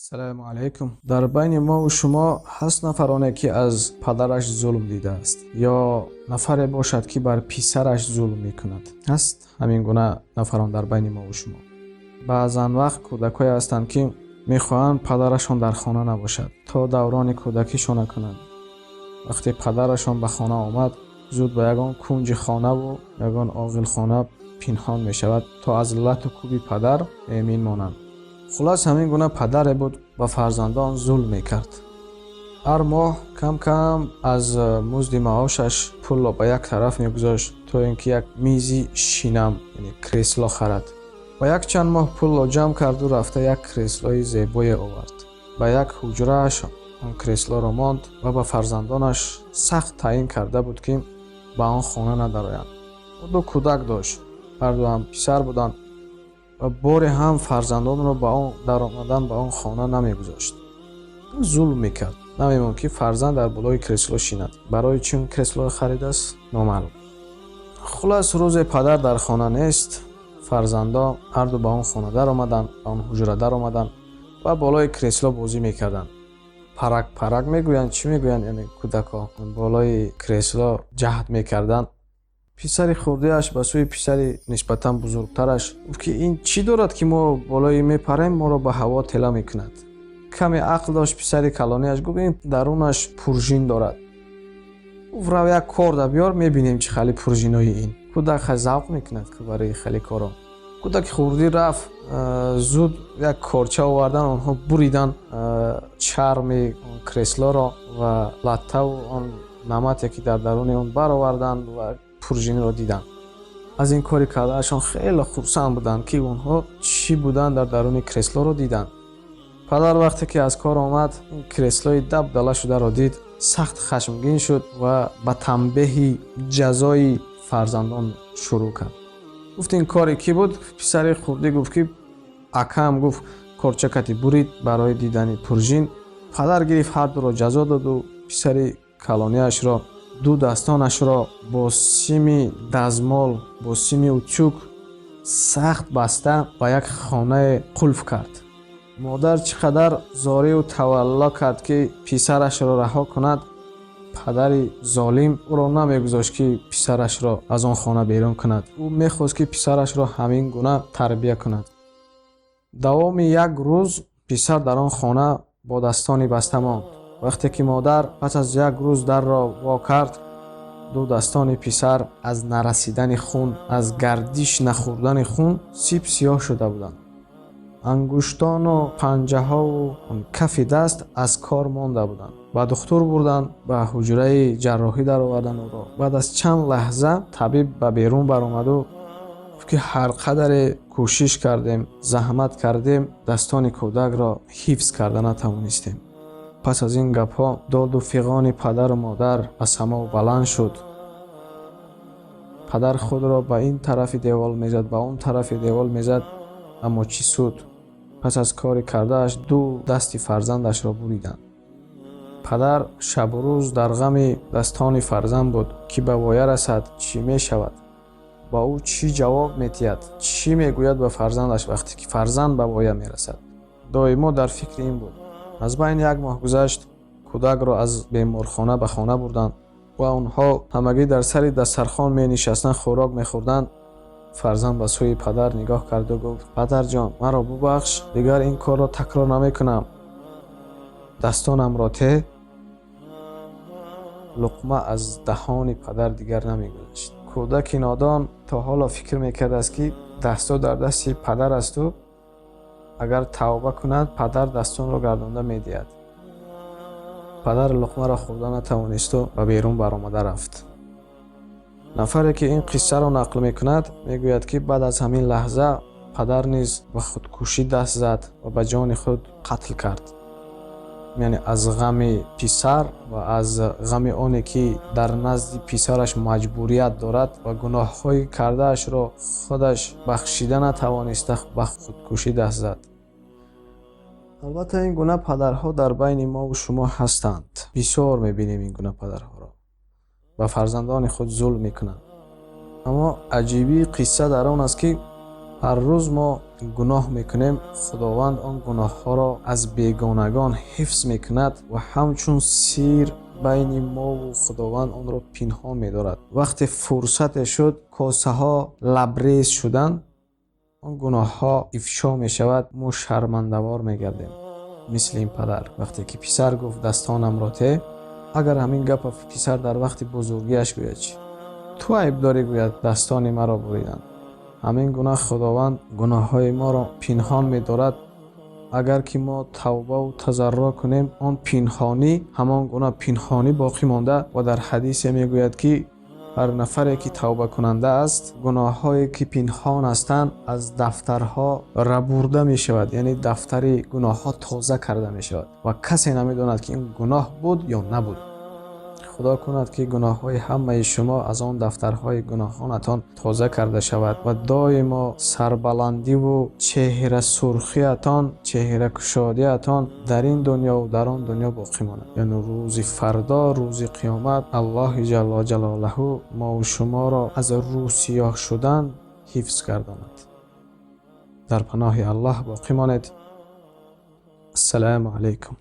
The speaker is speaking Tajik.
Салому алайкум. Дар байни мо шумо ҳаст нафароне, ки аз падараш зулм дидааст ё нафаре бошад, ки бар писараш зулм мекунад. Ҳаст ҳамин гуна нафарон дар байни мо шумо. Баъзан вақт кӯдакҳое ҳастанд, ки мехоҳанд падарашон дар хона набошад, то даврони кӯдакишона кунанд. Вақте падарашон ба хона омад, зуд ба ягон кунҷи хонаву ягон оғилхона пинҳон мешавад, то аз лату кӯби падар эмин монанд. Хулас, ҳамин гуна падаре буд, ба фарзандон зулм мекард. Ҳар моҳ кам кам аз музди маошаш пулро ба як тараф мегузошт, то ин ки як мизи шинам, яъне кресло харад. Ба якчанд моҳ пулро ҷамъ карду рафта як креслои зебое овард. Ба як ҳуҷрааш он креслоро монд ва ба фарзандонаш сахт таъин карда буд, ки ба он хона надароянд. Ӯ ду кӯдак дошт, ҳардуам писар буданд ва боре ҳам фарзандонро ба он даромадан ба он хона намегузошт. Зулм мекард, намемонд, ки фарзанд дар болои кресло шинад. Барои чӣ он креслоро харидааст, номаълум. Хулас, рӯзе падар дар хона нест, фарзандо ҳарду ба он хона даромаданд, ба он ҳуҷра даромаданд ва болои кресло бозӣ мекарданд. Парак парак мегӯянд, чӣ мегӯянд, яъне кӯдакҳо болои кресло ҷаҳд мекарданд. Писари хурдиаш ба сӯи писари нисбатан бузургтараш гуфт, ки ин чӣ дорад, ки мо болои мепарем, моро ба ҳаво тела мекунад. Каме ақл дошт писари калониаш, гуфт: ин дарунаш пуржин дорад. Гуфт: рав, як корда биёр, мебинем, чӣ хали пуржинои ин. Кӯдак хай завқ мекунад барои хеле коро. Кӯдаки хурдӣ рафт, зуд як корча овардан, онҳо буридан чарми креслоро ва латтаву он намате, ки дар даруни он, бароварданд ва пуржиниро диданд. Аз ин кори кардаашон хеле хурсанд буданд, ки онҳо чӣ буданд дар даруни креслоро диданд. Падар вақте ки аз кор омад, ин креслои дабдала шударо дид, сахт хашмгин шуд ва ба танбеҳи ҷазои фарзандон шурӯъ кард. Гуфт: ин кори кӣ буд? Писари хурдӣ гуфт, ки акаам, гуфт, корчакати бурид барои дидани пуржин. Падар гирифт, ҳардуро ҷазо доду писари калониашро ду дастонашро бо сими дазмол, бо сими утюг сахт баста, ба як хонае қулф кард. Модар чӣ қадар зорию тавалло кард, ки писарашро раҳо кунад, падари золим ӯро намегузошт, ки писарашро аз он хона берун кунад. Ӯ мехост, ки писарашро ҳамин гуна тарбия кунад. Давоми як рӯз писар дар он хона бо дастони баста монд. Вақте ки модар пас аз як рӯз дарро во кард, ду дастони писар аз нарасидани хун, аз гардиш нахӯрдани хун сип сиёҳ шуда буданд. Ангуштону панҷаҳову кафи даст аз кор монда буданд. Ба духтур бурданд, ба ҳуҷраи ҷарроҳӣ дароварданд ӯро. Баъд аз чанд лаҳза табиб ба берун баромаду гуфт, ки ҳар қадаре кӯшиш кардем, заҳмат кардем, дастони кӯдакро ҳифз карда натавонистем. Пас аз ин гапҳо доду фиғони падару модар ба само баланд шуд. Падар худро ба ин тарафи девол мезад, ба он тарафи девол мезад, аммо чӣ суд? Пас аз кори кардааш ду дасти фарзандашро буриданд. Падар шабу рӯз дар ғами дастони фарзанд буд, ки ба воя расад, чӣ мешавад, ба ӯ чӣ ҷавоб медиҳад, чӣ мегӯяд ба фарзандаш, вақте ки фарзанд ба воя мерасад. Доимо дар фикри ин буд. Аз байни як моҳ гузашт, кӯдакро аз беморхона ба хона бурданд ва онҳо ҳамагӣ дар сари дастархон менишастанд, хӯрок мехӯрданд. Фарзанд ба сӯи падар нигоҳ карду гуфт: падарҷон, маро бубахш, дигар ин корро такрор намекунам, дастонамро те. Луқма аз даҳони падар дигар намегузашт. Кӯдаки нодон то ҳоло фикр мекардааст, ки дастҳо дар дасти падар асту агар тавба кунад, падар дастонро гардонда медиҳад. Падар луқмаро хӯрда натавонисту ба берун баромада рафт. Нафаре, ки ин қиссаро нақл мекунад, мегӯяд, ки баъд аз ҳамин лаҳза падар низ ба худкушӣ даст зад ва ба ҷони худ қатл кард. Яъне аз ғами писар ва аз ғами оне, ки дар назди писараш маҷбурият дорад ва гуноҳҳои кардаашро худаш бахшида натавониста, ба худкушӣ даст зад. Албатта, ин гуна падарҳо дар байни мову шумо ҳастанд. Бисёр мебинем ин гуна падарҳоро, ба фарзандони худ зулм мекунанд. Аммо аҷибии қисса дар он аст, ки Ҳар рӯз мо гуноҳ мекунем, Худованд он гуноҳҳоро аз бегонагон ҳифз мекунад ва ҳамчун сир байни мову Худованд онро пинҳон медорад. Вақте фурсате шуд, косаҳо лабрез шуданд, он гуноҳҳо ифшо мешавад, мо шармандавор мегардем. Мисли ин падар, вақте ки писар гуфт: «Дастонамро те», агар ҳамин гапа писар дар вақти бузургиаш гӯяд чӣ? «Ту айб дорӣ», гӯяд, «дастони маро буриданд». Ҳамин гуна Худованд гуноҳҳои моро пинҳон медорад. Агар ки мо тавбаву тазарруъ кунем, он пинҳонӣ ҳамон гуна пинҳонӣ боқӣ монда. Ва дар ҳадисе мегӯяд, ки ҳар нафаре ки тавбакунанда аст, гуноҳҳое ки пинҳон ҳастанд, аз дафтарҳо рабурда мешавад, яъне дафтари гуноҳҳо тоза карда мешавад ва касе намедонад, ки ин гуноҳ буд ё набуд. Худо кунад, ки гуноҳҳои ҳамаи шумо аз он дафтарҳои гуноҳонатон тоза карда шавад ва доимо сарбаландиву чеҳрасурхиятон, чеҳракушодиятон дар ин дунёву дар он дунё боқӣ монад. Яъне рӯзи фардо, рӯзи қиёмат, Аллоҳи ҷалла ҷалолаҳу мову шуморо аз рӯсиёҳ шудан ҳифз гардонад. Дар паноҳи Аллоҳ боқӣ монед. Ассалому алайкум.